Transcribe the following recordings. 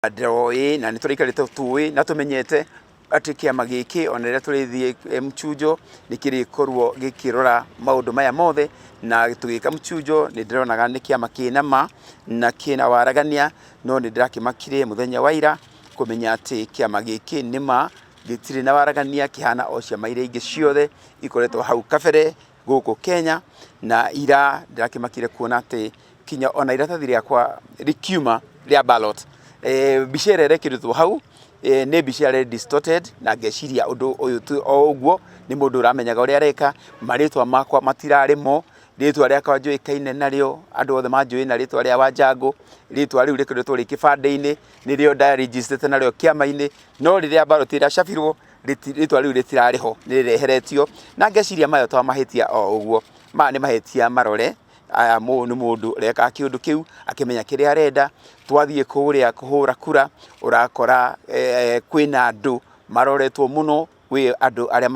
Ndoĩ na nĩ tũraikarĩte tũĩ na tũmenyete atĩ kĩama gĩkĩ ona rĩrĩa tũrĩthiĩ mchujo nĩ kĩrĩkorwo gĩkĩrora maũndũ maya mothe, na tũgĩka mchujo nĩ ndĩronaga nĩ kĩama kĩna ma na kĩna waragania, no nĩ ndĩrakĩmakire mũthenya wa ira kũmenya atĩ kĩama gĩkĩ nĩ ma gĩtirĩ na waragania, kĩhana o ciama iria ingĩ ciothe ikoretwo hau kabere gũkũ Kenya. Na ira ndĩrakĩmakire kuona atĩ kinya ona iratathi rĩakwa rĩkiuma rĩa ballot, mbica ĩrĩa ĩrekĩrĩtwo hau nĩ mbica ĩrĩ distorted, na ngeciria ũndũ ũyũ ti o ũguo, nĩ mũndũ ũramenyaga ũrĩa areka. Marĩtwa makwa matirarĩ mo, rĩtwa rĩakwa njũĩkaine narĩo, andũ othe manjũĩ na rĩtwa rĩa Wanjangũ, rĩtwa rĩu rĩkoretwo rĩ kĩbandĩ-inĩ, nĩrĩo nda register ĩte narĩo kĩama-inĩ, no rĩrĩa ballot ĩracabirwo rĩtwa rĩu rĩtirarĩ ho, nĩ rĩreheretio, na ngeciria maya to mahĩtia o ũguo, maya nĩ mahĩtia marore. Aya nĩ mũndũ ũreka kĩũndũ kĩu akĩmenya kĩrĩa arenda. Twathiĩ kũrĩa kũhũra kura ũrakora kwĩna andũ maroretwo mũno, kwĩ andũ arĩa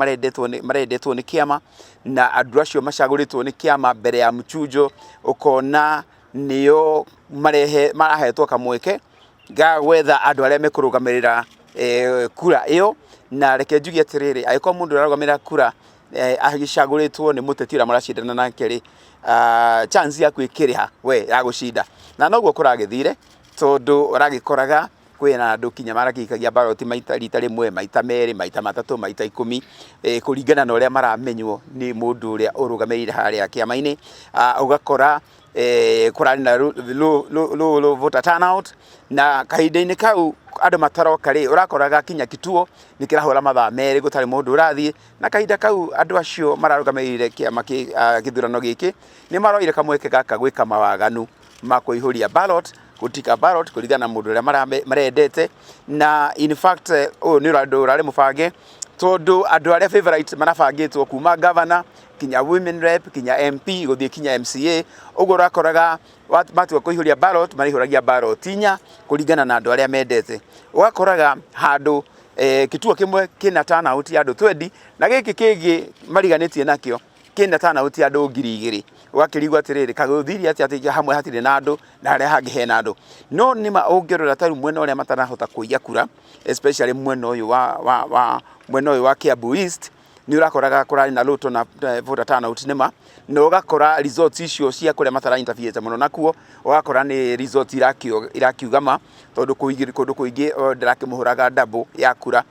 marendetwo nĩ kĩama, na andũ acio macagũrĩtwo nĩ kĩama mbere ya mchujo, ũkona nĩo marahetwo kamweke ga gwetha andũ arĩa mekũrũgamĩrĩra kura ĩyo. Na reke njuge atĩrĩrĩ, angĩkorwo mũndũ ũrarũgamĩrĩra kura agĩcagũrĩtwo nĩ mũteti ũrĩa mũracindana nake rĩ, chance yaku ĩkĩrĩ ha we ya gũcinda? Na noguo kũragĩthire, tondũ ũragĩkoraga kwĩna andũ kinya maragĩikagia ballot maita rita rĩmwe, maita merĩ, maita matatũ, maita 10, kũringana na ũrĩa maramenywo nĩ mũndũ ũrĩa ũrũgamĩrĩire harĩa kĩama-inĩ. Ũgakora kũrarĩ na low, low, low, low voter turnout, na kahinda-inĩ kau andũ mataroka rĩ, ũrakoraga kinya kituo nĩ kĩrahũra mathaa 2 gũtarĩ mũndũ ũrathiĩ, na kahinda kau andũ acio mararũgamĩrĩire kĩama gĩthurano gĩkĩ nĩ maroire kamweke gaka gwĩka mawaganu ma kũihũria ballot, gũtika ballot kũringana na mũndũ ũrĩa marendete. Na in fact ũyũ nĩ ũndũ ũrarĩ mũbange, tondũ andũ arĩa favorite marabangĩtwo kuma governor kinya women rep kinya MP gũthiĩ kinya MCA, ũguo ũrakoraga matua kũihũria ballot maraihũragia ballot 4 kũringana na andũ arĩa mendete. Ũgakoraga handũ kituo kĩmwe kĩna turnout ya andũ 20 na gĩkĩ kĩngĩ mariganĩtie nakĩo kĩna turnout ya andũ 2000. Ũgakĩrigwo atĩrĩrĩ, kagũthirie atĩa atĩ hamwe hatirĩ na andũ na harĩa hangĩ hena andũ? No nĩma ũngĩrora ta rĩu mwena ũrĩa matarahota kũiya kura, especially mwena ũyũ wa mwena ũyũ wa Kiambu East, nĩ ũrakoraga kũrarĩ na low voter turnout nĩma, na ũgakora results icio cia kũrĩa matara interfere mũno nakuo, ũgakora nĩ results irakiuga ma, tondũ kũndũ kũingĩ ndĩrakĩmũhũraga double ya kura.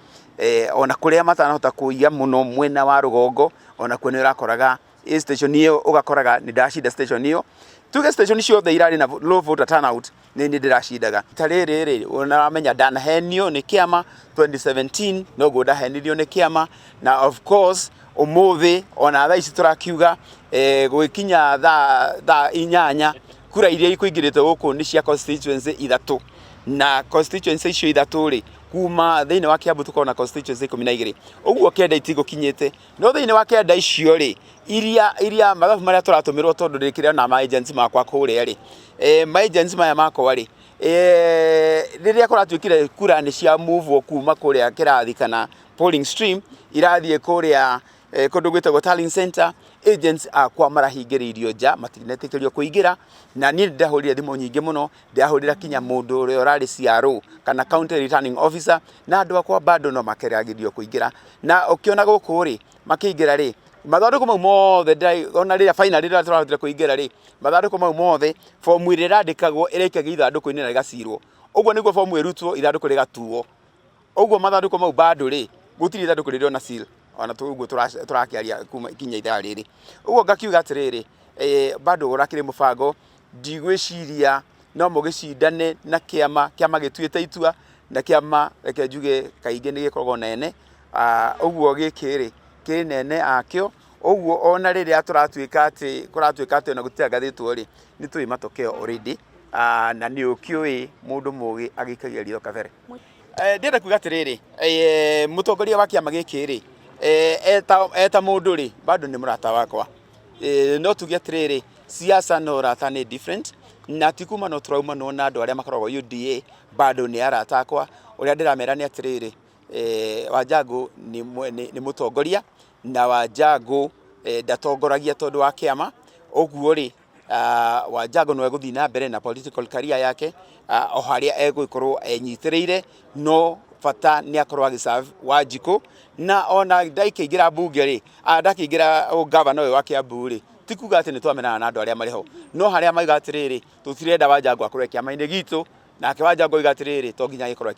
Ona kũrĩa matanahota kũiya mũno mwena wa rũgongo, ona kuo nĩ ũrakoraga station ĩyo, ũgakoraga nĩ ndacinda station ĩyo. Tuge station ciothe irarĩ na low voter turnout nĩ niĩ ndĩracindaga. Ta rĩrĩ rĩ, ũramenya ndanahenio nĩ kĩama 2017, noguo ndahenirio nĩ kĩama, na of course ũmũthĩ ona thaa ici tũrakiuga, gũgĩkinya thaa 8, kura iria ikũingĩrĩte gũkũ nĩ cia constituency ithatũ, na constituency icio ithatũ rĩ, kuma thĩinĩ wa Kiambu tũkoragwo na constituency 12, ũguo 9 itigũkinyĩte. No thĩinĩ wa 9 icio rĩ, iria mathabu marĩa tũratũmĩrwo, tondũ ndĩkĩrĩ na ma agents makwa kũrĩa rĩ, ma agents maya makwa rĩ, rĩrĩa kũratuĩkire kura nĩ cia move kuma kũrĩa kĩrathi kana polling stream irathiĩ kũrĩa kũndũ gwĩtagwo tallying center, agents akwa marahingĩrĩirio nja, matinetĩkĩrio kũingĩra. Na niĩ nĩ ndahũrire thimũ nyingĩ mũno, ndĩrahũrĩra kinya mũndũ ũrĩa ũrarĩ CRO kana county returning officer, na andũ akwa bado no makeragĩrio kũingĩra. Na ũkĩona gũkũ rĩ, makĩingĩra rĩ, mathandũkũ mau mothe, ona rĩrĩa finally rĩrĩa tũrahotire kũingĩra rĩ, mathandũkũ mau mothe, fomu ĩrĩa ĩrandĩkagwo ĩraikagio ithandũkũ-inĩ na ĩgacirwo. Ũguo nĩguo fomu ĩrutwo, ithandũkũ rĩgatuo. Ũguo mathandũkũ mau bado rĩ, gũtirĩ ithandũkũ rĩrĩ ona seal ona ũguo tũrakĩaria kuma kinya ithaa rĩrĩ. Ũguo ngakiuga atĩrĩrĩ, bado ũrakĩrĩ mũbango, ndigwĩciria no mũgĩcindane na kĩama, kĩama gĩtuĩte itua, na kĩama reke njuge kaingĩ nĩ gĩkoragwo na ene. Ũguo gĩkĩ rĩ, kĩ nene akĩo, ũguo ona rĩrĩa tũratuĩka atĩ kũratuĩka atĩ ona gũtitangathĩtwo rĩ, nĩ tũĩ matokeo already, na nĩ ũkĩũĩ mũndũ mũgĩ agĩikagia ritho kabere. Ndĩrenda kuga atĩrĩrĩ, mũtongoria wa kĩama gĩkĩ rĩ, eta mũndũ rĩ, bado nĩ mũrata wakwa. No tuge atĩrĩrĩ, siasa na ũrata nĩ different, na ti kuma no tũraumanwo na andũ arĩa makoragwo UDA, bado nĩ arata akwa. Ũrĩa ndĩramera nĩ atĩrĩrĩ, Wanjangũ nĩ mũtongoria, na Wanjangũ ndatongoragia tondũ wa kĩama. Ũguo rĩ, Wanjango no egũthiĩ na mbere na political career yake o harĩa egũgĩkorwo enyitĩrĩire, no bata nĩ akorwo agĩserve Wanjikũ. Na ona ndakĩingĩra mbunge rĩ, ndakĩingĩra ũgavana ũyũ wa Kiambu rĩ, ti kuga atĩ nĩ twamenana na andũ arĩa marĩ ho, no harĩa maiga atĩrĩrĩ, tũtirenda Wanjango akorwo e kĩama-inĩ gitũ, nake Wanjango oiga atĩrĩrĩ, to nginya agĩkorwo e